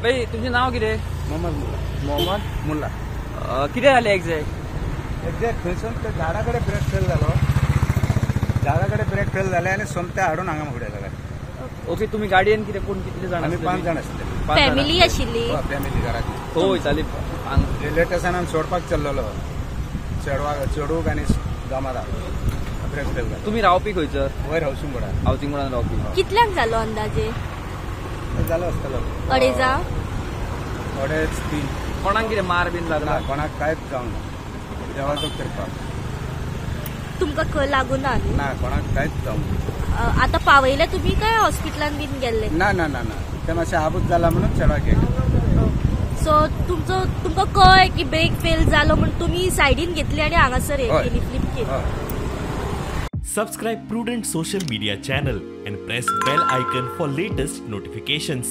बाई तुमचें नांव कितें? मोहम्मद मुल्ला. मोहम्मद मुल्ला. कितें जालें एग्जॅक्ट? एक्झॅक्ट थंयसून त्या झाडा कडेन ब्रेक फेल जालो. झाडा कडेन ब्रेक फेल जाले आनी सोमते हाडून हांगा उडयला गाडी. ओके, तुमी गाडयेन कितें कोण कितले जाण? आमी 5 जाण आसले. फॅमिली आशिल्ली? फॅमिली घरांतली. हय चालेल. रेल्वे स्टेशनान सोडपाक चल्लेलो चेडवाक, चेडूक आनी दमादा ब्रेक फेल जालो. तुमी रावपी खंयसर? वयर हावसिंग बोर्डार. हावसिंग बोर्डान रावपी. कितल्यांक जालो अंदाजे? जालो आसतलो अडेजां, 2.5-3. कोणाक कितें मार बीन लागला? कोणाक कांयच जावंक ना, देवाचो कृपा. तुमकां लागूं ना? ना, कोणाक कांयच जावंक ना. आतां पावयले तुमी काय हॉस्पिटलान बीन गेल्ले? ना ना ना ना, ते मातशें आबूज जाला म्हणून चेडवाक गेले. सो तुमचो तुमकां कळ्ळें की ब्रेक फेल जालो म्हण तुमी सायडीन घेतली आनी हांगासर हे केली, फ्लिप केली. Subscribe Prudent Social Media channel and press bell icon for latest notifications.